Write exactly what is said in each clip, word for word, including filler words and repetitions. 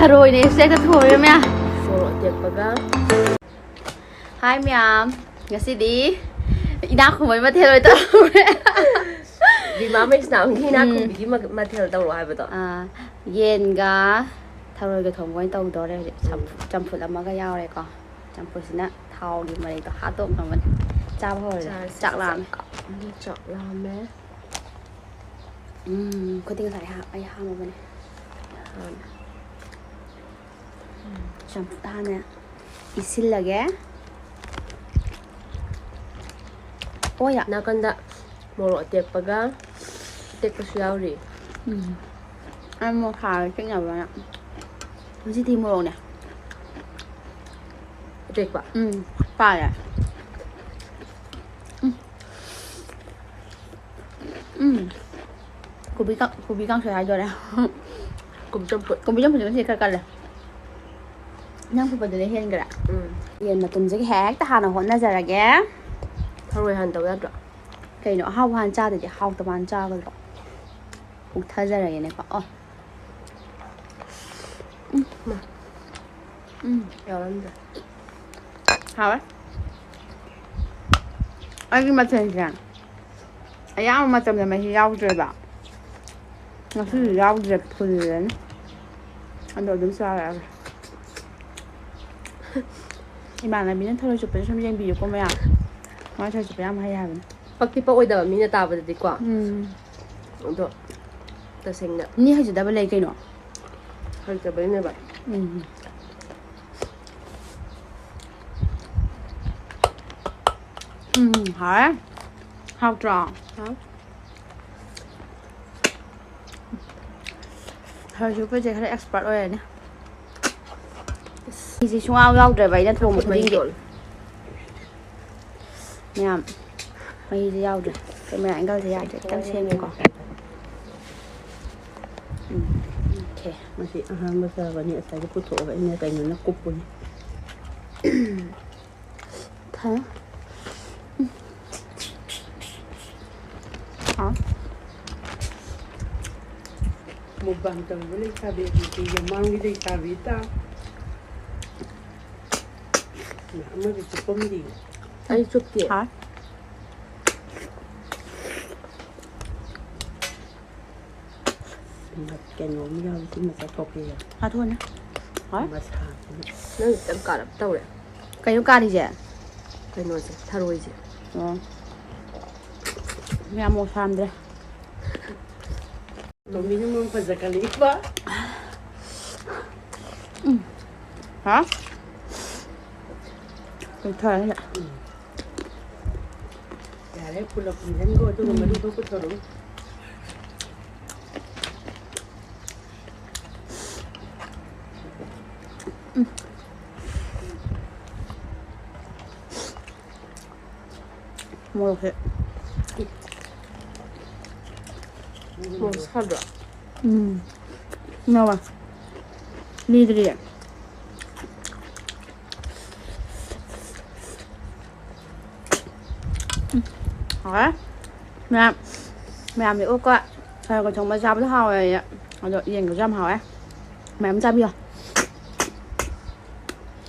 ꯊꯔꯣꯏꯅꯦ ꯁꯤꯗ ꯊꯣꯡꯉꯦ ꯃꯌꯥꯝ꯫ ꯃꯣꯔꯣꯛ ꯑꯇꯦꯛꯄꯒ꯫ ꯍꯥꯏ ꯃꯌꯥꯝ, ꯉꯁꯤꯗꯤ ꯏꯅꯥꯛ ꯈꯨꯟꯕꯒꯤ ꯃꯊꯦꯜ ꯑꯣꯏꯅ ꯇꯧꯔꯦ꯫ ꯔꯤꯃꯥ ꯃꯩꯁꯅꯥꯝꯒꯤ ꯏꯅꯥꯛ ꯎꯝ꯫ ꯈꯨꯟꯕꯤꯒꯤ ꯃ-, ꯃꯊꯦꯜ ꯇꯧꯔꯣ ꯍꯥꯏꯕꯗꯣ꯫ ꯑꯥ, ꯌꯦꯟꯒ ꯊꯔꯣꯏꯒ ꯊꯣꯡꯕ ꯑꯣꯏꯅ ꯇꯧꯗꯣꯔꯦ ꯍꯧꯖꯤꯛ꯫ ꯆꯝ-, ꯎꯝ꯫ ꯆꯝꯐꯨꯠ ꯑꯃꯒ ꯌꯥꯎꯔꯦꯀꯣ꯫ ꯆꯝꯐꯨꯠꯁꯤꯅ ꯊꯥꯎꯒꯤ ꯃꯔꯦꯛꯇꯣ ꯍꯥꯠꯇꯣꯛꯅꯕꯅꯦ꯫ ꯆꯥꯕ ꯍꯧꯔꯁꯦ꯫ ꯆꯥꯔꯁꯦ, ꯆꯥꯛ ꯂꯥꯝꯃꯦ꯫ ꯆꯥꯛ ꯂꯥꯝꯃꯦ꯫ ꯎꯝ, ꯈꯨꯠꯇꯤ ꯉꯁꯥꯏ ꯍꯥ-, ꯑꯩ ꯍꯥꯝꯃꯕꯅꯦ꯫ ꯍꯥꯝꯃꯦ꯫ ꯆꯝꯐꯨꯠ ꯍꯥꯟꯅ ꯄꯤꯁꯤꯜꯂꯒꯦ꯫ ꯑꯣ ꯌꯥ꯫ ꯅꯥꯀꯟꯗ ꯃꯣꯔꯣꯛ ꯑꯇꯦꯛꯄꯒ, ꯑꯇꯦꯛꯄꯁꯨ ꯌꯥꯎꯔꯤ꯫ ꯎꯝ꯫ ꯑꯩ ꯃꯣꯔꯣꯛ ꯁꯥꯔꯒ ꯆꯤꯛꯅꯕꯅ꯫ ꯍꯧꯖꯤꯛꯇꯤ ꯃꯣꯔꯣꯛꯅꯦ꯫ ꯑꯇꯦꯛꯄ? ꯎꯝ, ꯄꯥꯏꯔꯦ꯫ ꯎꯝ꯫ ꯎꯝ꯫ ꯀꯣꯕꯤ ꯀꯥꯡ-, ꯀꯣꯕꯤ ꯀꯥꯡꯁꯣꯏ ꯍꯥꯏꯗꯣꯔꯦ꯫ ꯀꯣꯕꯤ ꯆꯝꯐꯨꯠ꯫ ꯀꯣꯕꯤ ꯆꯝꯐꯨꯠꯁꯦ ꯉꯁꯤ ꯈꯔ ꯀꯜꯂꯦ꯫ ꯅꯪ ꯐꯨꯠꯄꯗꯨꯅ ꯍꯦꯟꯈ꯭ꯔꯦ꯫ ꯎꯝ꯫ ꯌꯦꯟ ꯃꯇꯨꯝꯁꯤꯒꯤ ꯍꯦꯛꯇ ꯍꯥꯟꯅ ꯍꯣꯠꯅꯖꯔꯒꯦ꯫ ꯊꯔꯣꯏ ꯍꯥꯟꯅ ꯇꯧ ꯌꯥꯗ꯭ꯔꯣ? ꯀꯩꯅꯣ, ꯑꯍꯥꯎꯕ ꯍꯥꯟꯅ ꯆꯥꯗꯗꯤ ꯍꯥꯎꯇꯕ ꯍꯥꯟꯅ ꯆꯥꯒꯗ꯭ꯔꯣ? ꯄꯨꯛꯊꯖꯔꯒꯦꯅꯦꯀꯣ꯫ ꯑꯣ꯫ ꯎꯝ꯫ ꯃꯥ꯫ ꯎꯝ꯫ ꯌꯥꯎꯔꯝꯗ꯭ꯔꯦ꯫ ꯍꯥꯎꯋꯦ꯫ ꯑꯩꯒꯤ ꯃꯊꯦꯜꯁꯦ ꯑꯌꯥꯝꯕ ꯃꯇꯝꯗ ꯃꯍꯤ ꯌꯥꯎꯗ꯭ꯔꯦꯕ꯫ ꯉꯁꯤꯁꯨ ꯌꯥꯎꯗ꯭ꯔꯦ, ꯐꯨꯜꯂꯅꯤ꯫ ꯑꯗꯣ ꯑꯗꯨꯝ ꯆꯥꯔꯛꯑꯒꯦ꯫ ꯏꯃꯥꯟꯅꯕꯤꯅ ꯊꯔꯣꯏ ꯆꯨꯞꯄꯁꯦ ꯁꯨꯝ ꯌꯦꯡꯕꯤꯌꯨꯀꯣ ꯃꯌꯥꯝ꯫ ꯃꯥ ꯊꯔꯣꯏ ꯆꯨꯞꯄ ꯌꯥꯝ ꯍꯩ ꯍꯥꯏꯕꯅꯦ꯫ ꯄꯛꯇꯤ ꯄꯛꯑꯣꯏꯗꯕ ꯃꯤꯅ ꯇꯥꯕꯗꯗꯤꯀꯣ꯫ ꯎꯝ꯫ ꯑꯗꯣ ꯇꯁꯦꯡꯅ ꯃꯤ ꯍꯩꯖꯗꯕ ꯂꯩ ꯀꯩꯅꯣ꯫ ꯍꯩꯇꯕꯩꯅꯦꯕ꯫ ꯎꯝ꯫ ꯎꯝ, ꯍꯥꯎꯋꯦ꯫ ꯍꯥꯎꯇ꯭ꯔꯣ? ꯍꯥꯎ꯫ ꯊꯔꯣꯏ ꯆꯨꯞꯄꯁꯦ ꯈꯔ expert ꯑꯣꯏꯔꯅꯤ꯫ ꯑꯩꯁꯦ ꯁꯨꯡꯌꯥꯎ ꯌꯥꯎꯗ꯭ꯔꯦꯕ ꯑꯩꯅ ꯊꯣꯡꯕ ꯈꯨꯗꯤꯡꯒꯤ꯫ ꯃꯌꯥꯝ, ꯃꯍꯤꯁꯦ ꯌꯥꯎꯗ꯭ꯔꯦ꯫ Camera angle ꯁꯦ ꯌꯥꯗ꯭ꯔꯦ꯫ ꯈꯤꯇꯪ ꯁꯦꯝꯒꯦꯀꯣ꯫ ꯎꯝ, okay꯫ ꯃꯁꯤ ꯑꯍꯥꯟꯕ ꯆꯥꯕꯅꯤ꯫ ꯉꯁꯥꯏꯗꯤ ꯄꯨꯊꯣꯛꯑꯒ ꯑꯩꯅ ꯀꯩꯅꯣꯅ ꯀꯨꯞꯄꯨꯅꯤ꯫ ꯊꯝ-, ꯎꯝ꯫ ꯍꯥꯎ꯫ ꯃꯨꯛꯕꯥꯡ ꯇꯧꯕ ꯂꯩꯁꯥꯕꯤ ꯑꯗꯨꯗꯤ ꯌꯃꯥꯡꯒꯤ ꯂꯩꯁꯥꯕꯤ ꯇꯥ꯫ ꯑꯃꯗꯤ ꯆꯨꯞꯄꯝꯗꯤ꯫ ꯑꯩ ꯆꯨꯞꯇꯦ꯫ ꯍꯥ? ꯀꯩꯅꯣꯝ ꯌꯥꯎꯔꯤ ꯁꯤ ꯃꯆꯥ ꯊꯣꯛꯄꯤꯌꯣ꯫ ꯍꯥꯊꯨꯅꯦ꯫ ꯍꯣꯏ꯫ ꯃꯁꯥꯁꯤꯅ꯫ ꯅꯪ ꯈꯤꯇꯪ ꯀꯥꯔꯞ ꯇꯧꯔꯦ꯫ ꯀꯩꯅꯣ ꯀꯥꯔꯤꯁꯦ? ꯀꯩꯅꯣꯁꯦ, ꯊꯔꯣꯏꯁꯦ꯫ ꯑꯣ꯫ ꯌꯥꯝ ꯃꯣꯠ ꯁꯥꯔꯝꯗ꯭ꯔꯦ꯫ ꯇꯣꯝꯕꯤꯅ ꯃꯔꯣꯟ ꯐꯖꯈꯠꯂꯛꯏꯕ꯫ ꯎꯝ꯫ ꯍꯥ? ꯄꯨꯊꯔꯦ꯫ ꯎꯝ꯫ ꯌꯥꯔꯦ, ꯄꯨꯂꯞ ꯄꯨꯟꯁꯤꯟꯈꯣ, ꯑꯗꯨꯒ ꯎꯝ꯫ ꯃꯔꯨꯗꯣ ꯄꯨꯊꯣꯔꯛꯎ꯫ ꯎꯝ꯫ ꯃꯣꯔꯣꯛꯁꯦ꯫ ꯃꯣꯔꯣꯛ ꯁꯥꯗ꯭ꯔꯣ? ꯎꯝ꯫ ꯅꯋꯥ꯫ ꯂꯤꯗ꯭ꯔꯤ꯫ ꯎꯝ꯫ ꯍꯥꯎꯔꯦ꯫ ꯃꯌꯥꯝ, ꯃꯌꯥꯝꯗꯤ ꯑꯣꯛꯀ ꯊꯔꯣꯏꯒ ꯊꯣꯡꯕ ꯆꯥꯕꯗꯣ ꯍꯥꯎꯋꯦꯌꯦ꯫ ꯑꯗꯣ ꯌꯦꯟꯒꯁꯨ ꯌꯥꯝ ꯍꯥꯎꯋꯦ꯫ ꯃꯌꯥꯝ ꯆꯥꯕꯤꯌꯣ꯫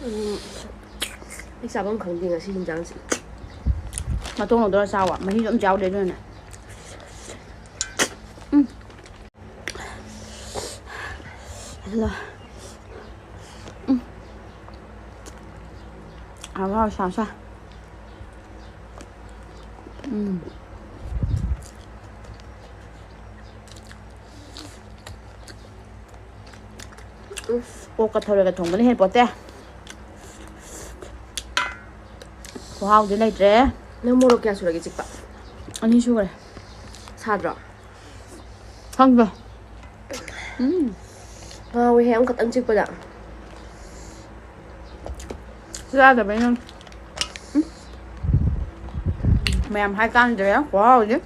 ꯎꯝ, ꯑꯩ ꯆꯥꯐꯝ ꯈꯪꯗꯦ ꯉꯁꯤ ꯌꯦꯟꯖꯥꯡꯁꯦ꯫ ꯃꯇꯣꯡ ꯂꯧꯗꯧꯔ ꯆꯥꯎꯋꯣ꯫ ꯃꯍꯤꯁꯨ ꯑꯝ ꯌꯥꯎꯗꯦ ꯑꯗꯨꯅꯅꯦ꯫ ꯎꯝ꯫ ꯍꯜꯂꯣ꯫ ꯎꯝ꯫ ꯍꯥꯎ, ꯍꯥꯎ, ꯁꯥꯎ, ꯁꯥꯎ꯫ ꯎꯝ꯫ ꯎꯝ꯫ ꯑꯣꯛꯀ ꯊꯔꯣꯏꯒ ꯊꯣꯡꯕꯅ ꯍꯦꯟ ꯄꯣꯠꯇꯦ꯫ ꯈꯨꯍꯥꯎꯗꯤ ꯂꯩꯇ꯭ꯔꯦ꯫ ꯅꯪ ꯃꯣꯔꯣꯛ ꯀꯌꯥ ꯁꯨꯔꯒꯦ ꯆꯤꯛꯄ? ꯑꯅꯤ ꯁꯨꯔꯦ꯫ ꯁꯥꯗ꯭ꯔꯣ? ꯈꯪꯗꯦ꯫ ꯎꯝ꯫ ꯉꯥꯎꯋꯦꯍꯦ ꯑꯃꯈꯛꯇꯪ ꯆꯤꯛꯄꯗ꯫ ꯆꯥꯗꯕꯩ ꯅꯪ꯫ ꯎꯝ꯫ ꯃꯌꯥꯝ ꯍꯥꯏ ꯀꯥꯟꯗ꯭ꯔꯦ꯫ ꯈꯨꯍꯥꯎꯗꯤ꯫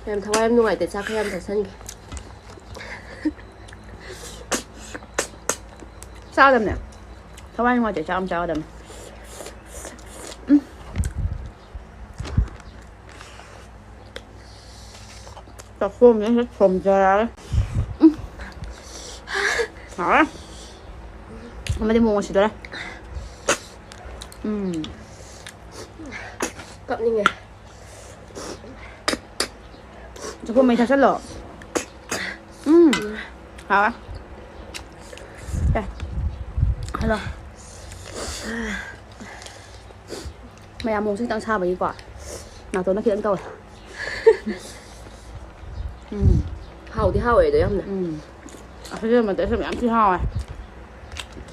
ꯌꯥꯝ ꯊꯋꯥꯏ ꯌꯥꯝ ꯅꯨꯡꯉꯥꯏꯇꯦ, ꯆꯥꯛ ꯈꯔ ꯌꯥꯝ ꯆꯥꯁꯟꯒꯦ꯫ ꯆꯥꯒꯗꯕꯅꯦ꯫ ꯊꯋꯥꯏ ꯅꯨꯡꯉꯥꯏꯇꯦ, ꯆꯥꯛ ꯌꯥꯝ ꯆꯥꯒꯗꯕꯅꯦ꯫ ꯎꯝ꯫ ꯆꯥꯛꯈꯣꯝꯁꯦ ꯍꯦꯛ ꯊꯣꯝꯖꯔꯛꯑꯒ꯫ ꯎꯝ꯫ ꯍꯥꯎꯔꯦ꯫ ꯑꯃꯗꯤ ꯃꯣꯃꯣ ꯁꯤꯗꯣꯔꯦ꯫ ꯎꯝ꯫ ꯀꯞꯅꯤꯡꯉꯦ꯫ ꯆꯐꯨ ꯃꯩ ꯊꯥꯠꯆꯜꯂꯣ꯫ ꯎꯝ꯫ ꯍꯥꯎꯔꯦ꯫ ꯁꯦ꯫ ꯍꯜꯂꯣ꯫ ꯃꯌꯥꯝ ꯃꯣꯔꯣꯛꯁꯦ ꯈꯤꯇꯪ ꯁꯥꯕꯒꯤꯀꯣ ꯅꯥꯇꯣꯟꯗ ꯈꯤꯇꯪ ꯇꯧꯋꯦ꯫ ꯎꯝ꯫ ꯍꯥꯎꯗꯤ ꯍꯥꯎꯋꯦ ꯑꯗꯣ ꯌꯥꯝꯅ꯫ ꯎꯝ꯫ ꯑꯁꯤꯗ ꯃꯇꯠ ꯑꯁꯤ ꯃꯌꯥꯝ ꯊꯤ ꯍꯥꯎꯋꯦ꯫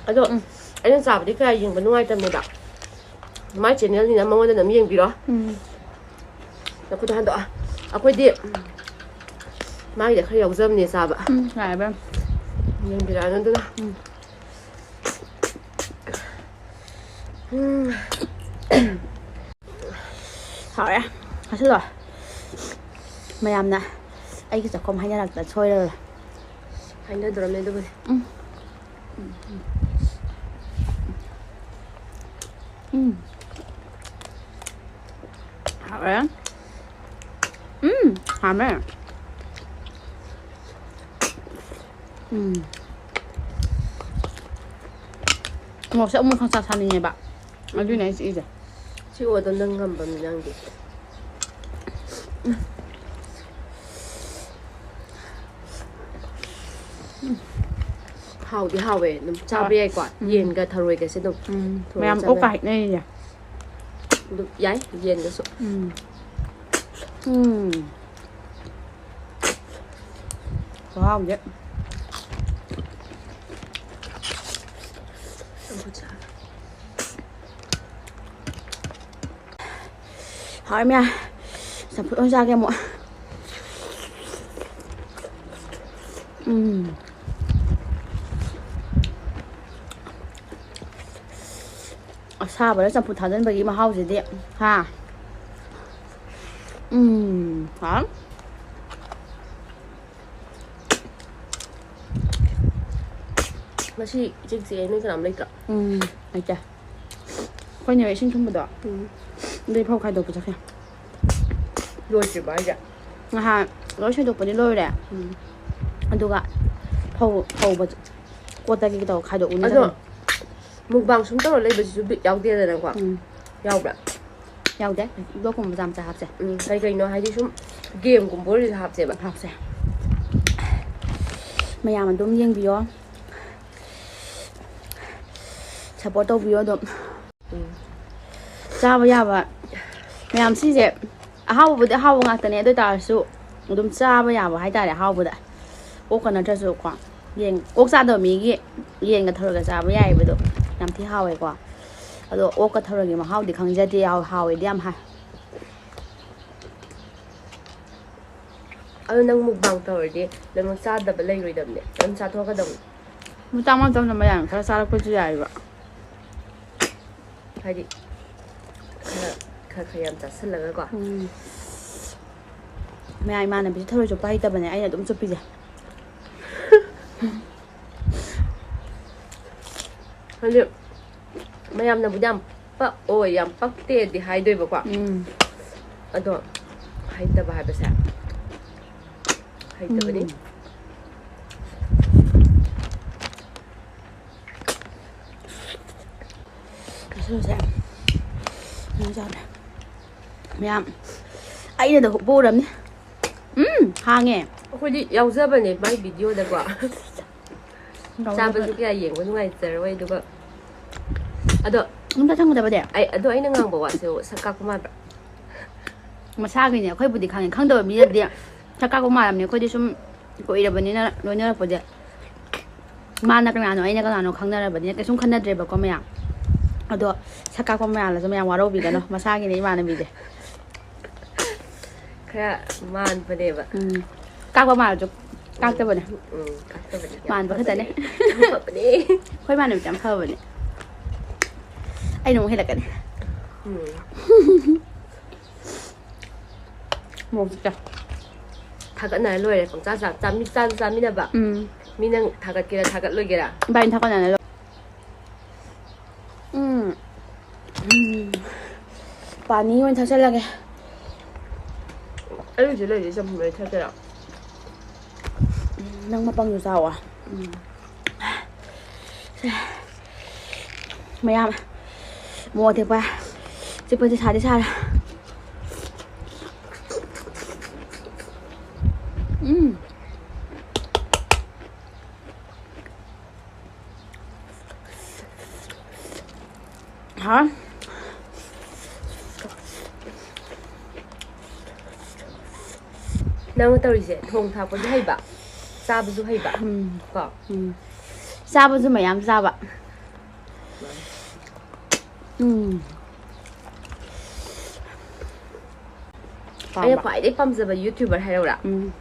ꯑꯗꯣ ꯎꯝ꯫ ꯑꯩꯅ ꯆꯥꯕꯗꯤ ꯀꯌꯥ ꯌꯦꯡꯕ ꯅꯨꯡꯉꯥꯏꯇꯕꯅꯦꯕ꯫ ꯃꯥꯏ ꯆꯦꯅꯦꯜꯅꯤꯅ ꯃꯉꯣꯟꯗ ꯑꯗꯨꯝ ꯌꯦꯡꯕꯤꯔꯣ꯫ ꯎꯝ꯫ ꯅꯈꯨꯠꯇꯣ ꯍꯟꯗꯣꯛꯑꯣ꯫ ꯑꯩꯈꯣꯏꯗꯤ ꯃꯥꯒꯤꯗ ꯈꯔ ꯌꯥꯎꯖꯕꯅꯦ ꯆꯥꯕ꯫ ꯎꯝ, ꯌꯥꯔꯦ ꯏꯕꯦꯝ꯫ ꯌꯦꯡꯕꯤꯔꯛꯑꯅꯨ ꯑꯗꯨꯅ꯫ ꯎꯝ꯫ ꯎꯝ꯫ ꯍꯥꯎꯔꯦ꯫ ꯉꯥꯏꯁꯤꯜꯂꯣ꯫ ꯃꯌꯥꯝꯅ ꯑꯩꯒꯤ ꯆꯥꯛꯈꯨꯝ ꯍꯥꯏꯅꯔꯛꯇ ꯁꯣꯏꯔꯔꯣꯏ꯫ ꯍꯥꯏꯅꯗꯣꯔꯝꯅꯦ ꯑꯗꯨꯕꯨꯗꯤ꯫ ꯎꯝ꯫ ꯎꯝ꯫ ꯍꯥꯎꯔꯦ꯫ ꯎꯝ, ꯍꯥꯎꯔꯦ꯫ ꯎꯝ꯫ ꯃꯣꯔꯣꯛꯁꯦ ꯑꯃꯨꯛ ꯈꯪꯁꯥ ꯁꯥꯅꯤꯡꯉꯦꯕ꯫ ꯑꯗꯨꯏꯅꯦ ꯑꯩ ꯆꯤꯛꯏꯁꯦ꯫ ꯁꯤ ꯑꯣꯗꯣ ꯅꯪ ꯉꯝꯕ ꯃꯤ ꯅꯪꯗꯤ꯫ ꯍꯥꯎꯗꯤ ꯍꯥꯎꯋꯦ, ꯑꯗꯨꯝ ꯆꯥꯕ ꯍꯥꯎꯋꯦ꯫ ꯌꯥꯏꯀꯣ꯫ ꯎꯝ꯫ ꯌꯦꯟꯒ ꯊꯔꯣꯏꯒꯁꯦ ꯑꯗꯨꯝ ꯎꯝ꯫ ꯊꯣꯡꯉ ꯃꯌꯥꯝ ꯆꯥꯕ ꯑꯣꯛꯀ ꯌꯥꯏ꯫ ꯍꯥꯏꯅꯩꯅꯦ꯫ ꯑꯗꯨꯝ ꯌꯥꯏ, ꯌꯦꯟꯒꯁꯨ꯫ ꯎꯝ꯫ ꯎꯝ꯫ ꯈꯨꯍꯥꯎꯁꯦ꯫ ꯆꯝꯐꯨꯠ ꯆꯥꯒꯦ꯫ ꯍꯥꯎꯔꯦ ꯃꯌꯥꯝ꯫ ꯆꯝꯐꯨꯠ ꯑꯣꯏꯅ ꯆꯥꯒꯦ ꯑꯃꯨꯛ꯫ ꯎꯝ꯫ ꯑꯁꯥꯕꯗ ꯆꯝꯐꯨꯠ ꯊꯥꯖꯤꯟꯕꯒꯤ ꯃꯍꯥꯎꯁꯤꯗꯤ꯫ ꯍꯥ꯫ ꯎꯝ꯫ ꯍꯥꯎꯔꯦ꯫ ꯉꯁꯤ ꯏꯆꯤꯛ ꯆꯤꯛꯑꯦ, ꯅꯣꯏ ꯀꯅꯥꯝ ꯂꯩꯇ꯭ꯔꯣ? ꯎꯝ, ꯂꯩꯇꯦ꯫ ꯑꯩꯈꯣꯏꯅꯦ ꯏꯁꯤꯡ ꯊꯨꯝꯕꯗꯣ꯫ ꯎꯝ꯫ ꯑꯗꯨꯗꯤ ꯐꯧ ꯈꯥꯏꯗꯣꯛꯄ ꯆꯠꯈ꯭ꯔꯦ꯫ ꯂꯣꯏꯗ꯭ꯔꯤꯕ ꯍꯥꯏꯁꯦ? ꯅꯍꯥꯟ ꯂꯣꯏ ꯁꯣꯏꯗꯣꯛꯄꯗꯤ ꯂꯣꯏꯔꯦ꯫ ꯎꯝ꯫ ꯑꯗꯨꯒ ꯐꯧ ꯐꯧꯕ ꯀꯣꯠꯇꯒꯤ ꯇꯧꯔ ꯈꯥꯏꯗꯣꯛꯎꯅꯤ ꯑꯗꯣ ꯆꯠꯂꯣ꯫ ꯃꯨꯛꯕꯥꯡ ꯁꯨꯝ ꯇꯧꯔ ꯂꯩꯕꯁꯤꯁꯨ ꯕꯤꯠ ꯌꯥꯎꯗꯦꯗꯅꯀꯣ꯫ ꯎꯝ꯫ ꯌꯥꯎꯕ꯭ꯔꯥ? ꯌꯥꯎꯗꯦ꯫ ꯕ꯭ꯂꯣꯛꯀꯨꯝꯕ ꯃꯆꯥ ꯃꯆꯥ ꯍꯥꯞꯁꯦ꯫ ꯎꯝ, ꯀꯩ ꯀꯩꯅꯣ ꯍꯥꯏꯗꯤ ꯁꯨꯝ ꯒꯦꯝꯒꯨꯝꯕ ꯑꯣꯏꯔꯁꯨ ꯍꯥꯞꯁꯦꯕ꯫ ꯍꯥꯞꯁꯦ꯫ ꯃꯌꯥꯝ ꯑꯗꯨꯝ ꯌꯦꯡꯕꯤꯌꯣ, ꯁꯞꯄꯣꯔꯠ ꯇꯧꯕꯤꯌꯣ ꯑꯗꯨꯝ꯫ ꯎꯝ꯫ ꯆꯥꯕ ꯌꯥꯕ ꯃꯌꯥꯝ ꯁꯤꯁꯦ ꯑꯍꯥꯎꯕꯕꯨꯗꯤ ꯑꯍꯥꯎꯕ ꯉꯥꯛꯇꯅꯦ, ꯑꯗꯨ ꯑꯣꯏ ꯇꯥꯔꯁꯨ ꯑꯗꯨꯝ ꯆꯥꯕ ꯌꯥꯕ ꯍꯥꯏꯇꯥꯔꯦ꯫ ꯑꯍꯥꯎꯕꯗ ꯑꯣꯛꯀ ꯅꯠꯇ꯭ꯔꯁꯨꯀꯣ, ꯌꯦꯟ, ꯑꯣꯛ ꯆꯥꯗꯕ ꯃꯤꯒꯤ ꯌꯦꯟꯒ ꯊꯔꯣꯏꯒ ꯆꯥꯕ ꯌꯥꯏꯑꯕ꯫ ꯑꯗꯣ ꯌꯥꯝ ꯊꯤ ꯍꯥꯎꯋꯦꯀꯣ꯫ ꯑꯗꯣ ꯑꯣꯛꯀ ꯊꯔꯣꯏꯒꯤ ꯃꯍꯥꯎꯗꯤ ꯈꯪꯖꯗꯦ, ꯌꯥꯎ-, ꯍꯥꯎꯋꯦꯗꯤ ꯌꯥꯝ ꯍꯥꯏ꯫ ꯑꯗꯣ ꯅꯪ ꯃꯨꯛꯕꯥꯡ ꯇꯧꯔꯗꯤ ꯅꯪ ꯆꯥꯗꯕ ꯂꯩꯔꯣꯏꯗꯕꯅꯦ, ꯑꯗꯨꯝ ꯆꯥꯊꯣꯛꯀꯗꯕꯅꯦ꯫ ꯃꯇꯥꯡ ꯃꯇꯝꯗ ꯃꯌꯥꯝ ꯈꯔ ꯆꯥꯔꯛꯄꯁꯨ ꯌꯥꯏꯑꯕ꯫ ꯍꯥꯏꯗꯤ ꯈꯔ ꯈꯔ ꯈꯔ ꯌꯥꯝ ꯆꯥꯁꯤꯜꯂꯒꯀꯣ꯫ ꯎꯝ꯫ ꯃꯌꯥꯝ ꯏꯃꯥꯟꯅꯕꯤꯁꯦ ꯊꯔꯣꯏ ꯆꯨꯞꯄ ꯍꯩꯇꯕꯅꯦ, ꯑꯩꯅ ꯑꯗꯨꯝ ꯆꯨꯞꯄꯤꯁꯦ꯫ ꯍꯥꯏꯗꯤ ꯃꯌꯥꯝꯅꯕꯨꯗꯤ ꯌꯥꯝ ꯄꯛꯑꯣ, ꯌꯥꯝ ꯄꯛꯇꯦꯗꯤ ꯍꯥꯏꯗꯣꯏꯕꯀꯣ꯫ ꯎꯝ꯫ ꯑꯗꯣ ꯍꯩꯇꯕ ꯍꯥꯏꯕꯁꯦ ꯍꯩꯇꯕꯅꯤ꯫ ꯎꯝ꯫ ꯉꯁꯤꯁꯦ ꯀꯩꯅꯣ ꯆꯥꯔꯦ꯫ ꯃꯌꯥꯝ ꯑꯩꯅꯗ ꯍꯨꯞꯄ ꯎꯔꯝꯅꯤ꯫ ꯎꯝ, ꯍꯥꯡꯉꯦ꯫ ꯑꯩꯈꯣꯏꯗꯤ ꯌꯥꯎꯖꯕꯅꯦ ꯃꯥꯏ ꯚꯤꯗꯤꯑꯣꯗꯀꯣ꯫ ꯆꯥꯕꯁꯨ ꯀꯌꯥ ꯌꯦꯡꯕ ꯅꯨꯡꯉꯥꯏꯖꯔꯣꯏ꯫ ꯑꯗꯨꯒ ꯑꯗꯣ ꯑꯗꯨꯝ ꯆꯥꯁꯟꯒꯗꯕꯗꯤ꯫ ꯑꯩ, ꯑꯗꯣ ꯑꯩꯅ ꯉꯥꯡꯕ ꯋꯥꯁꯦ ꯁꯛ ꯀꯥꯛꯄ ꯃꯥꯟꯕ꯭ꯔꯥ? ꯃꯁꯥꯒꯤꯅꯦ, ꯑꯩꯈꯣꯏꯕꯨꯗꯤ ꯈꯪꯉꯦ, ꯈꯪꯗꯕ ꯃꯤꯅꯗꯤ ꯁꯛ ꯀꯥꯛꯄ ꯃꯥꯜꯂꯝꯅꯤ꯫ ꯑꯩꯈꯣꯏꯗꯤ ꯁꯨꯝ ꯀꯨꯏꯔꯕꯅꯤꯅ ꯂꯣꯏꯅꯔꯛꯄꯁꯦ꯫ ꯃꯥꯅ ꯀꯅꯥꯅꯣ, ꯑꯩꯅ ꯀꯅꯥꯅꯣ ꯈꯪꯅꯔꯕꯅꯤꯅ ꯀꯩꯁꯨꯝ ꯈꯟꯅꯗ꯭ꯔꯦꯕꯀꯣ ꯃꯌꯥꯝ꯫ ꯑꯗꯣ ꯁꯛ ꯀꯥꯛꯄ ꯃꯌꯥꯝꯗꯁꯨ ꯃꯌꯥꯝ ꯋꯥꯔꯧꯕꯤꯒꯅꯣ, ꯃꯁꯥꯒꯤꯅꯦ ꯏꯃꯥꯟꯅꯕꯤꯁꯦ꯫ ꯈꯔ ꯃꯥꯟꯕꯅꯦꯕ꯫ ꯎꯝ꯫ ꯀꯥꯛꯄ ꯃꯥꯜꯂꯁꯨ ꯀꯥꯛꯇꯕꯅꯦ꯫ ꯎꯝ, ꯀꯥꯛꯇꯕꯅꯦ꯫ ꯌꯥꯝ ꯃꯥꯟꯕ ꯈꯛꯇꯅꯦ꯫ ꯌꯥꯝ ꯐꯕꯅꯦ꯫ ꯑꯩꯈꯣꯏ ꯏꯃꯥꯟꯅꯕꯤꯁꯦ ꯌꯥꯝ ꯐꯕꯅꯦ꯫ ꯑꯩꯅ ꯑꯃꯨꯛ ꯍꯦꯜꯂꯛꯀꯅꯤ꯫ ꯎꯝ꯫ ꯃꯣꯔꯣꯛꯁꯦ ꯀꯌꯥ ꯊꯥꯒꯠꯅꯔ ꯂꯣꯏꯔꯦ꯫ ꯄꯪꯆꯥ ꯆꯥ-, ꯆꯥꯃꯤ-, ꯆꯥꯁꯨ ꯆꯥꯃꯤꯟꯅꯕ꯫ ꯎꯝ꯫ ꯃꯤ ꯅꯪ ꯊꯥꯒꯠꯀꯦꯔꯥ ꯊꯥꯒꯠꯂꯣꯏꯒꯦꯔꯥ? ꯏꯕꯥꯅꯤ ꯊꯥꯒꯠꯅꯔ ꯂꯣꯏꯔꯦ꯫ ꯎꯝ꯫ ꯎꯝ꯫ ꯄꯥꯅꯤ ꯑꯣꯏꯅ ꯊꯛꯆꯜꯂꯒꯦ꯫ ꯑꯩ ꯍꯧꯖꯤꯛ ꯂꯩꯔꯤꯁꯦ ꯆꯝꯐꯨꯠ ꯃꯍꯤ ꯊꯛꯇꯣꯏꯔꯣ? ꯅꯪ ꯃꯄꯪꯗꯣ ꯆꯥꯎꯋꯣ꯫ ꯎꯝ꯫ ꯃꯌꯥꯝ ꯃꯣꯔꯣꯛ ꯑꯇꯦꯛꯄ ꯆꯤꯛꯄꯁꯦ ꯁꯥꯗꯤ ꯁꯥꯔꯦ꯫ ꯎꯝ꯫ ꯍꯥ? ꯅꯪꯅ ꯇꯧꯔꯤꯁꯦ ꯊꯣꯡ ꯊꯥꯛꯄꯁꯨ ꯍꯩꯕ, ꯆꯥꯕꯁꯨ ꯍꯩꯕ꯫ ꯎꯝ꯫ ꯀꯣ? ꯎꯝ꯫ ꯆꯥꯕꯁꯨ ꯃꯌꯥꯝ ꯆꯥꯕ꯫ ꯎꯝ꯫ ꯑꯩꯅ ꯄꯥꯝꯕ꯫ ꯈ꯭ꯋꯥꯏꯗꯩ ꯄꯥꯝꯖꯕ YouTuber ꯍꯥꯏꯔꯧꯔꯥ? ꯎꯝ꯫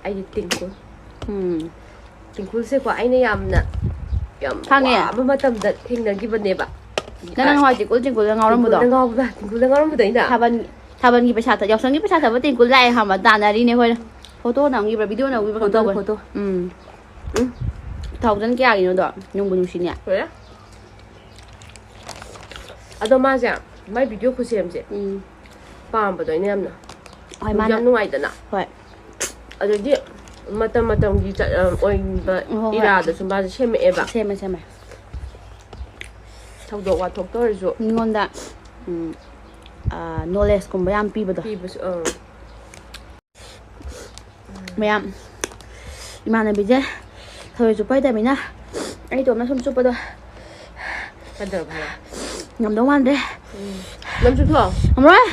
ꯑꯩꯗꯤ ꯇꯤꯡꯀꯨ꯫ ꯎꯝ꯫ ꯇꯤꯡꯀꯨꯜꯁꯦꯀꯣ, ꯑꯩꯅ ꯌꯥꯝꯅ, ꯌꯥꯝ ꯈꯪꯉꯦ꯫ ꯋꯥꯕ ꯃꯇꯝꯗ ꯊꯦꯡꯅꯈꯤꯕꯅꯦꯕ꯫ ꯅꯪ ꯅꯍꯥꯟꯋꯥꯏ ꯇꯤꯡꯀꯨꯜ ꯇꯤꯡꯀꯨꯜꯗ ꯉꯥꯎꯔꯝꯕꯗꯣ? ꯇꯤꯡꯀꯨꯜꯗ ꯉꯥꯎꯕ, ꯇꯤꯡꯀꯨꯜꯗ ꯉꯥꯎꯔꯝꯕꯗꯣ ꯑꯩꯅ꯫ ꯊꯥꯕꯜ, ꯊꯥꯕꯜꯒꯤ ꯄꯩꯁꯥ ꯊ-, ꯌꯥꯎꯁꯪꯒꯤ ꯄꯩꯁꯥ ꯊꯕ ꯇꯤꯡꯀꯨꯜ ꯂꯥꯛꯑꯦ ꯈꯪꯕ, ꯇꯥꯟꯅꯔꯤꯅꯦ ꯑꯩꯈꯣꯏꯅ꯫ ꯐꯣꯇꯣ ꯅꯝꯈꯤꯕ꯭ꯔꯥ, ꯚꯤꯗꯤꯑꯣ ꯅꯝꯈꯤꯕ꯭ꯔꯥ ꯀꯩꯅꯣ ꯐꯣꯇꯣ, ꯇꯧꯕꯅꯦ꯫ ꯐꯣꯇꯣ꯫ ꯎꯝ꯫ ꯎꯝ꯫ Two thousand ꯀꯌꯥꯒꯤꯅꯣꯗꯣ? ꯅꯨꯡꯕꯨ ꯅꯨꯡꯁꯤꯅꯦ꯫ ꯀꯨꯏꯔꯦ꯫ ꯑꯗꯣ ꯃꯥꯁꯦ, ꯃꯥꯏ ꯚꯤꯗꯤꯑꯣ ꯈꯨꯁꯦꯝꯁꯦ ꯎꯝ꯫ ꯄꯥꯝꯕꯗꯣ ꯑꯩꯅ ꯌꯥꯝꯅ꯫ ꯍꯣꯏ, ꯅꯨꯡꯁꯨ ꯃꯥꯅ ꯌꯥꯝ ꯅꯨꯡꯉꯥꯏꯗꯅ꯫ ꯍꯣꯏ꯫ ꯑꯗꯒꯤ ꯃꯇꯝ ꯃꯇꯝꯒꯤ ꯆꯠ-, ꯑ, ꯑꯣꯏꯕ ꯍꯣꯏ, ꯍꯣꯏ꯫ ꯏꯔꯥꯗꯁꯨ ꯃꯥꯁꯦ ꯁꯦꯝꯃꯛꯑꯦꯕ꯫ ꯁꯦꯝꯃꯦ, ꯁꯦꯝꯃꯦ꯫ ꯊꯧꯗꯣꯛ ꯋꯥꯊꯣꯛꯇ ꯑꯣꯏꯔꯁꯨ꯫ ꯃꯤꯉꯣꯟꯗ, ꯎꯝ, ꯑ, ꯅꯣꯂꯦꯖꯀꯨꯝꯕ ꯌꯥꯝ ꯄꯤꯕꯗꯣ꯫ ꯄꯤꯕꯁꯨ, ꯑꯥ꯫ ꯃꯌꯥꯝ, ꯏꯃꯥꯟꯅꯕꯤꯁꯦ ꯊꯔꯣꯏ ꯆꯨꯞꯄ ꯍꯩꯇꯕꯅꯤꯅ ꯑꯩ ꯏꯇꯣꯝꯅ ꯁꯨꯝ ꯆꯨꯞꯄꯗꯣ ꯀꯩꯗꯧꯔꯕ ꯍꯥꯏꯔꯣ? ꯉꯝꯗꯧ ꯃꯥꯟꯗ꯭ꯔꯦ꯫ ꯎꯝ꯫ ꯅꯪ ꯆꯨꯞꯊꯣꯛꯑꯣ꯫ ꯉꯝꯃꯔꯣꯏ꯫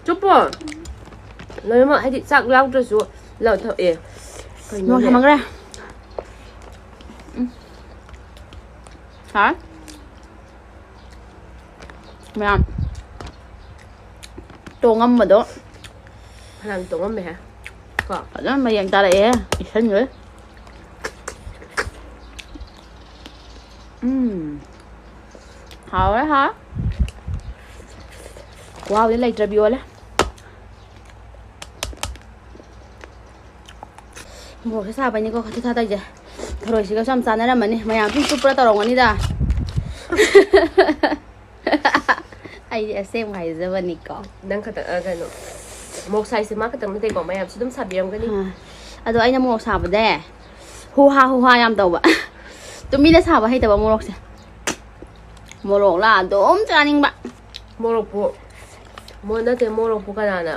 ꯆꯨꯞꯄꯣ꯫ ꯂꯣꯏꯅꯃꯛ, ꯍꯥꯏꯗꯤ, ꯆꯥꯛ ꯌꯥꯎꯗ꯭ꯔꯁꯨ ꯂꯧꯊꯣꯛꯑꯦ꯫ ꯅꯣꯡ ꯀꯩꯅꯣꯅꯦ? ꯊꯝꯃꯒ꯭ꯔꯦ꯫ ꯎꯝ꯫ ꯁꯥꯔꯦ꯫ ꯃꯌꯥꯝ ꯇꯣꯡꯉꯝꯕꯗꯣ ꯐꯅꯌꯥꯝ ꯇꯣꯡꯉꯝꯃꯦꯍꯦ꯫ ꯀꯣ? ꯐꯖꯅ ꯃꯌꯦꯡ ꯇꯥꯔꯛꯑꯦꯍꯦ, ꯏꯁꯟꯈ꯭ꯔꯦ꯫ ꯎꯝ꯫ ꯍꯥꯎꯔꯦ, ꯍꯥꯎꯔꯦ꯫ ꯈꯨꯍꯥꯎꯗꯤ ꯂꯩꯇ꯭ꯔꯕꯤ ꯑꯣꯜꯂꯦ꯫ ꯃꯣꯔꯣꯛꯁꯦ ꯁꯥꯕꯩꯅꯤꯀꯣ ꯈꯥꯇꯤꯛ ꯊꯥ ꯇꯧꯔꯤꯁꯦ꯫ ꯊꯔꯣꯏꯁꯤꯒꯁꯨ ꯌꯥꯝ ꯆꯥꯟꯅꯔꯝꯃꯅꯤ꯫ ꯃꯌꯥꯝ ꯁꯨꯝ ꯆꯨꯞꯄ꯭ꯔꯥ ꯇꯧꯔꯝꯒꯅꯤꯗ꯫ ꯑꯩꯗꯤ ꯑꯁꯦꯡꯕ ꯍꯥꯏꯖꯕꯅꯤꯀꯣ꯫ ꯅꯪ ꯈꯛꯇ, ꯑ, ꯀꯩꯅꯣ, ꯃꯣꯔꯣꯛ ꯁꯥꯏꯁꯦ ꯃꯥ ꯈꯛꯇꯪ ꯅꯠꯇꯦꯀꯣ, ꯃꯌꯥꯝꯁꯨ ꯑꯗꯨꯝ ꯁꯥꯕꯤꯔꯝꯒꯅꯤ꯫ ꯑꯥ꯫ ꯑꯗꯣ ꯑꯩꯅ ꯃꯣꯔꯣꯛ ꯁꯥꯕꯗ ꯍꯨ ꯍꯥ, ꯍꯨ ꯍꯥ ꯌꯥꯝ ꯇꯧꯕ꯫ ꯇꯨꯃꯤꯟꯅ ꯁꯥꯕ ꯍꯩꯇꯕ ꯃꯣꯔꯣꯛꯁꯦ꯫ ꯃꯣꯔꯣꯛꯂ ꯑꯗꯨꯝ ꯆꯥꯅꯤꯡꯕ꯫ ꯃꯣꯔꯣꯛꯄꯨ ꯃꯣ ꯅꯠꯇꯦ ꯃꯣꯔꯣꯛꯄꯨ ꯀꯅꯥꯅ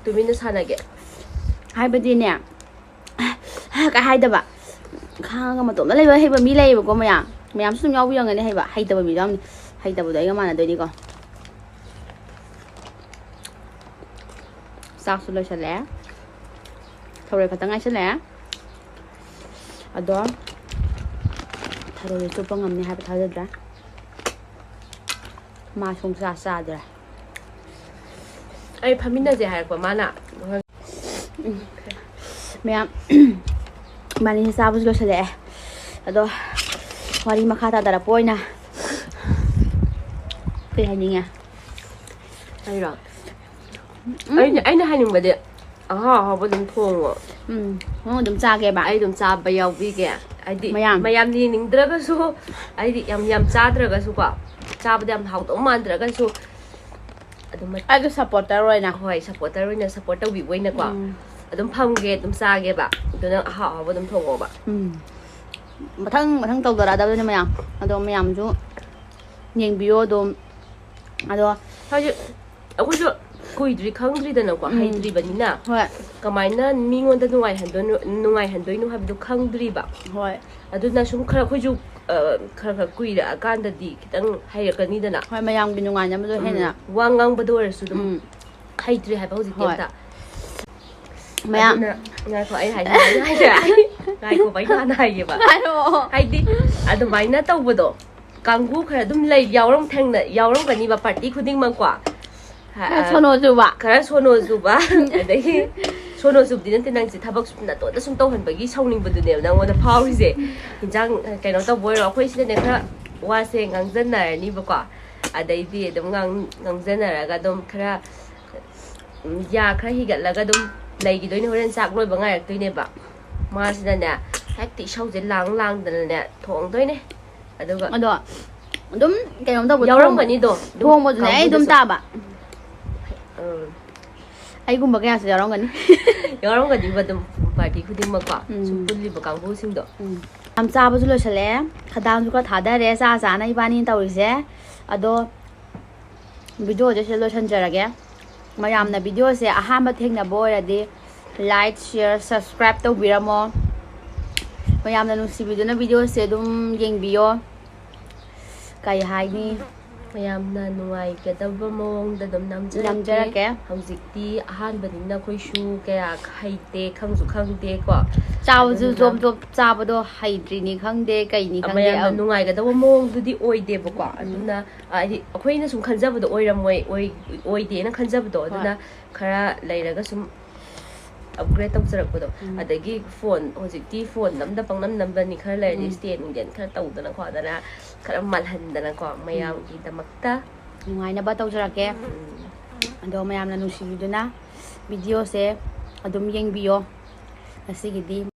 ꯇꯨꯃꯤꯟꯅ ꯁꯥꯟꯅꯒꯦ? ꯍꯥꯏꯕꯗꯤꯅꯦ, ꯀꯩ ꯍꯥꯏꯗꯕ, ꯈꯥꯡꯉꯒ ꯃꯇꯣꯝꯇ ꯂꯩꯕ ꯍꯩꯕ ꯃꯤ ꯂꯩꯌꯦꯕꯀꯣ꯫ ꯃꯌꯥꯝ ꯃꯌꯥꯝꯁꯨ ꯑꯗꯨꯝ ꯌꯥꯎꯕꯤꯔꯝꯒꯅꯤ ꯍꯩꯕ꯫ ꯍꯩꯇꯕ ꯃꯤꯁꯨ ꯌꯥꯎꯅꯤ꯫ ꯍꯩꯇꯕꯗꯣ ꯑꯩꯒ ꯃꯥꯟꯅꯗꯣꯏꯅꯤꯀꯣ꯫ ꯆꯥꯛꯁꯨ ꯂꯣꯏꯁꯜꯂꯛꯑꯦ꯫ ꯊꯔꯣꯏ ꯈꯛꯇꯪ ꯉꯥꯏꯁꯜꯂꯛꯑꯦ꯫ ꯑꯗꯣ ꯊꯔꯣꯏꯁꯦ ꯆꯨꯞꯄ ꯉꯝꯅꯤ ꯍꯥꯏꯕ ꯊꯥꯖꯗ꯭ꯔꯦ꯫ ꯃꯥ ꯁꯨꯡꯆꯥ ꯆꯥꯗ꯭ꯔꯦ꯫ ꯑꯩ ꯐꯝꯃꯤꯟꯅꯁꯦ ꯍꯥꯏꯔꯛꯄ ꯃꯥꯅ꯫ ꯃꯌꯥꯝ ꯏꯕꯥꯅꯤꯁꯦ ꯆꯥꯕꯁꯨ ꯂꯣꯏꯁꯤꯜꯂꯛꯑꯦ꯫ ꯑꯗꯣ ꯋꯥꯔꯤ ꯃꯈꯥ ꯇꯥꯗꯔꯛꯄ ꯑꯣꯏꯅ ꯀꯩ ꯍꯥꯏꯅꯤꯡꯉꯦ? ꯑꯩꯔꯣ? ꯑꯩꯅ ꯑꯩꯅ ꯍꯥꯏꯅꯤꯡꯕꯗꯤ ꯑꯍꯥꯎ ꯑꯍꯥꯎꯕ ꯑꯗꯨꯝ ꯊꯣꯡꯉꯣ꯫ ꯎꯝ, ꯅꯪ ꯑꯗꯨꯝ ꯆꯥꯒꯦꯕ꯫ ꯑꯩ ꯑꯗꯨꯝ ꯆꯥꯕ ꯌꯥꯎꯕꯤꯒꯦ꯫ ꯍꯥꯏꯗꯤ ꯃꯌꯥꯝ꯫ ꯃꯌꯥꯝ ꯌꯦꯡꯅꯤꯡꯗ꯭ꯔꯒꯁꯨ, ꯍꯥꯏꯗꯤ ꯌꯥꯝ ꯌꯥꯝ ꯆꯥꯗ꯭ꯔꯒꯁꯨꯀꯣ, ꯆꯥꯕꯗ ꯌꯥꯝ ꯍꯥꯎꯗꯧ ꯃꯥꯟꯗ꯭ꯔꯒꯁꯨ ꯑꯗꯨꯝ ꯃꯠ- ꯑꯩꯒꯤ supporter ꯑꯣꯏꯅ꯫ ꯍꯣꯏ, supporter ꯑꯣꯏꯅ support ꯇꯧꯕꯤꯕ ꯑꯣꯏꯅꯀꯣ꯫ ꯎꯝ꯫ ꯑꯗꯨꯝ ꯐꯝꯒꯦ, ꯑꯗꯨꯝ ꯆꯥꯒꯦꯕ꯫ ꯑꯗꯨ ꯅꯪ ꯑꯍꯥꯎ ꯑꯍꯥꯎꯕ ꯑꯗꯨꯝ ꯊꯣꯡꯉꯣꯕ꯫ ꯎꯝ꯫ ꯃꯊꯪ ꯃꯊꯪ ꯇꯧꯗꯔꯛꯑꯗꯕꯅꯤ ꯃꯌꯥꯝ꯫ ꯑꯗꯣ ꯃꯌꯥꯝꯁꯨ ꯌꯦꯡꯕꯤꯌꯣ ꯑꯗꯨꯝ꯫ ꯑꯗꯣ ꯍꯥꯏꯗꯤ ꯑꯩꯈꯣꯏꯁꯨ ꯀꯨꯏꯗ꯭ꯔꯤ, ꯈꯪꯗ꯭ꯔꯤꯗꯅꯀꯣ, ꯎꯝ꯫ ꯍꯩꯇ꯭ꯔꯤꯕꯅꯤꯅ꯫ ꯍꯣꯏ꯫ ꯀꯃꯥꯏꯅ ꯃꯤꯉꯣꯟꯗ ꯅꯨꯡꯉꯥꯏꯍꯟꯗꯣꯏꯅꯣ, ꯅꯨꯡꯉꯥꯏꯍꯟꯗꯣꯏꯅꯣ ꯍꯥꯏꯕꯗꯨ ꯈꯪꯗ꯭ꯔꯤꯕ꯫ ꯍꯣꯏ꯫ ꯑꯗꯨꯅ ꯁꯨꯝ ꯈꯔ ꯑꯩꯈꯣꯏꯁꯨ, ꯑ, ꯈꯔ ꯈꯔ ꯀꯨꯏꯔꯛꯑꯀꯥꯟꯗꯗꯤ ꯈꯤꯇꯪ ꯍꯩꯔꯛꯀꯅꯤꯗꯅ꯫ ꯍꯣꯏ, ꯃꯌꯥꯝꯒꯤ ꯅꯨꯡꯉꯥꯏꯅꯕꯗꯣ ꯎꯝ, ꯍꯦꯟꯅ꯫ ꯋꯥ ꯉꯥꯡꯕꯗ ꯑꯣꯏꯔꯁꯨ ꯑꯗꯨꯝ ꯎꯝ꯫ ꯍꯩꯇ꯭ꯔꯤ ꯍꯥꯏꯕ ꯍꯧꯖꯤꯛꯇꯤ ꯍꯣꯏ꯫ ꯑꯝꯇ꯫ ꯃꯌꯥꯝ꯫ ꯑꯗꯨꯅ, ꯉꯥꯏꯈꯣ, ꯑꯩ ꯍꯥꯏꯒꯦ, ꯑꯩ ꯍꯥꯏꯒꯦ꯫ ꯉꯥꯏꯈꯣ, ꯑꯩ ꯍꯥꯟꯅ ꯍꯥꯏꯒꯦꯕ꯫ ꯍꯥꯏꯔꯛꯑꯣ꯫ ꯍꯥꯏꯗꯤ ꯑꯗꯨꯃꯥꯏꯅ ꯇꯧꯕꯗꯣ ꯀꯥꯡꯕꯨ ꯈꯔ ꯑꯗꯨꯝ ꯂꯩ, ꯌꯥꯎꯔꯝ ꯊꯦꯡꯅ ꯌꯥꯎꯔꯝꯒꯅꯤꯕ party ꯈꯨꯗꯤꯡꯃꯛꯀꯣ꯫ ꯍꯥ, ꯈꯔ ꯁꯣꯅꯣ ꯆꯨꯕ꯫ ꯈꯔ ꯁꯣꯅꯣ ꯆꯨꯕ꯫ ꯑꯗꯒꯤ ꯁꯣꯅꯣ ꯆꯨꯕꯗꯤ ꯅꯠꯇꯦ, ꯅꯪꯁꯦ ꯊꯕꯛ ꯅꯇꯣꯟꯗ ꯁꯨꯝ ꯇꯧꯍꯟꯕꯒꯤ ꯁꯥꯎꯅꯤꯡꯕꯗꯨꯅꯦꯕ ꯅꯪꯉꯣꯟꯗ ꯐꯥꯎꯔꯤꯁꯦ꯫ ꯏꯟꯖꯥꯡ ꯀꯩꯅꯣ ꯇꯧꯕ ꯑꯣꯏꯔꯣ, ꯑꯩꯈꯣꯏ ꯁꯤꯗꯅꯦ ꯈꯔ ꯋꯥꯁꯦ ꯉꯥꯡꯖꯟꯅꯔꯅꯤꯕꯀꯣ꯫ ꯑꯗꯩꯗꯤ ꯑꯗꯨꯝ ꯉꯥꯡ-, ꯉꯥꯡꯖꯟꯅꯔꯒ ꯑꯗꯨꯝ ꯈꯔ, ꯎꯝ, ꯌꯥ ꯈꯔ ꯍꯤꯒꯠꯂꯒ ꯑꯗꯨꯝ ꯂꯩꯈꯤꯗꯣꯏꯅꯦ꯫ ꯍꯣꯔꯦꯟ ꯆꯥꯛ ꯂꯣꯏꯕ ꯉꯥꯏꯔꯛꯇꯣꯏꯅꯦꯕ꯫ ꯃꯥꯁꯤꯅꯅꯦ ꯍꯦꯛꯇ ꯏꯁꯧꯁꯦ ꯂꯥꯡ ꯂꯥꯡꯗꯅꯅꯦ ꯊꯣꯡꯗꯣꯏꯅꯦ꯫ ꯑꯗꯨꯒ ꯑꯗꯣ ꯑꯗꯨꯝ ꯀꯩꯅꯣꯝ ꯇꯧꯕ ꯌꯥꯎꯔꯝꯒꯅꯤꯗꯣ, ꯑꯗꯨꯝ ꯊꯣꯡꯕꯗꯨꯅꯦ ꯑꯩ ꯑꯗꯨꯝ ꯀꯥꯡꯕꯨꯗꯁꯨ꯫ ꯇꯥꯕ꯫ ꯎꯝ꯫ ꯑꯩꯒꯨꯝꯕ ꯀꯌꯥꯁꯨ ꯌꯥꯎꯔꯝꯒꯅꯤ꯫ ꯌꯥꯎꯔꯝꯒꯅꯤꯕ ꯑꯗꯨꯝ party ꯈꯨꯗꯤꯡꯃꯛꯀꯣ꯫ ꯎꯝ꯫ ꯁꯨꯝ ꯄꯨꯜꯂꯤꯕ ꯀꯥꯡꯕꯨꯁꯤꯡꯗꯣ꯫ ꯎꯝ꯫ ꯌꯥꯝ ꯆꯥꯕꯁꯨ ꯂꯣꯏꯁꯤꯜꯂꯛꯑꯦ, ꯈꯗꯥꯡꯁꯨ ꯈꯔ ꯊꯥꯗꯔꯦ, ꯆꯥ ꯆꯥꯅ ꯏꯕꯥꯅꯤꯅ ꯇꯧꯔꯤꯁꯦ꯫ ꯑꯗꯣ ꯚꯤꯗꯤꯑꯣꯁꯦ ꯁꯤꯗ ꯂꯣꯏꯁꯤꯟꯖꯔꯒꯦ꯫ ꯃꯌꯥꯝꯅ ꯚꯤꯗꯤꯑꯣꯁꯦ ꯑꯍꯥꯟꯕ ꯊꯦꯡꯅꯕ ꯑꯣꯏꯔꯗꯤ like, share, subscribe ꯇꯧꯕꯤꯔꯝꯃꯣ꯫ ꯃꯌꯥꯝꯅ ꯅꯨꯡꯁꯤꯕꯤꯗꯨꯅ ꯚꯤꯗꯤꯑꯣꯁꯦ ꯑꯗꯨꯝ ꯌꯦꯡꯕꯤꯌꯣ꯫ ꯀꯩ ꯍꯥꯏꯅꯤ? ꯃꯌꯥꯝꯅ ꯅꯨꯡꯉꯥꯏꯒꯗꯕ ꯃꯑꯣꯡꯗ ꯑꯗꯨꯝ ꯅꯝꯖꯔꯛꯀꯦ꯫ ꯅꯝꯖꯔꯛꯀꯦ꯫ ꯍꯧꯖꯤꯛꯇꯤ ꯑꯍꯥꯟꯕꯅꯤꯅ ꯑꯩꯈꯣꯏꯁꯨ ꯀꯌꯥ ꯍꯩꯇꯦ, ꯈꯪꯁꯨ ꯈꯪꯗꯦꯀꯣ꯫ ꯆꯥꯕꯁꯨ ꯑꯗꯨꯅ ꯖꯣꯝ ꯖꯣꯝ ꯆꯥꯕꯗꯣ ꯍꯩꯇ꯭ꯔꯤꯅꯤ ꯈꯪꯗꯦ, ꯀꯩꯅꯤ ꯈꯪꯗꯦ꯫ ꯃꯌꯥꯝꯅ ꯑꯝ- ꯅꯨꯡꯉꯥꯏꯒꯗꯕ ꯃꯑꯣꯡꯗꯨꯗꯤ ꯑꯣꯏꯗꯦꯕꯀꯣ꯫ ꯑꯗꯨꯅ ꯍꯥꯏꯗꯤ ꯑꯩꯈꯣꯏꯅ ꯁꯨꯝ ꯈꯟꯖꯕꯗꯣ ꯑꯣꯏꯔꯝꯃꯣꯏ, ꯑꯣꯏ- ꯑꯣꯏꯗꯦꯅ ꯈꯟꯖꯕꯗꯣ꯫ ꯑꯗꯨꯅ ꯈꯔ ꯂꯩꯔꯒ ꯁꯨꯝ ꯑꯞꯒ꯭ꯔꯦꯗ ꯇꯧꯖꯔꯛꯄꯗꯣ꯫ ꯎꯝ꯫ ꯑꯗꯒꯤ ꯐꯣꯟ, ꯍꯧꯖꯤꯛꯇꯤ ꯐꯣꯟ ꯑꯝꯗ ꯄꯪꯅꯝ ꯅꯝꯕꯅꯤ, ꯈꯔ ꯂꯩꯔꯗꯤ ꯎꯝ꯫ ꯁ꯭ꯇꯦꯟ ꯅꯨꯡꯗꯦꯟ ꯈꯔ ꯇꯧꯗꯅ ꯈꯣꯠꯇꯅ ꯈꯔ ꯃꯥꯜꯍꯟꯗꯅꯀꯣ, ꯃꯌꯥꯝꯒꯤꯗꯃꯛꯇ꯫ ꯅꯨꯡꯉꯥꯏꯅꯕ ꯇꯧꯖꯔꯛꯀꯦ꯫ ꯎꯝ꯫ ꯑꯗꯣ ꯃꯌꯥꯝꯅ ꯅꯨꯡꯁꯤꯕꯤꯗꯨꯅ ꯚꯤꯗꯤꯑꯣꯁꯦ ꯑꯗꯨꯝ ꯌꯦꯡꯕꯤꯌꯣ꯫ ꯉꯁꯤꯒꯤꯗꯤ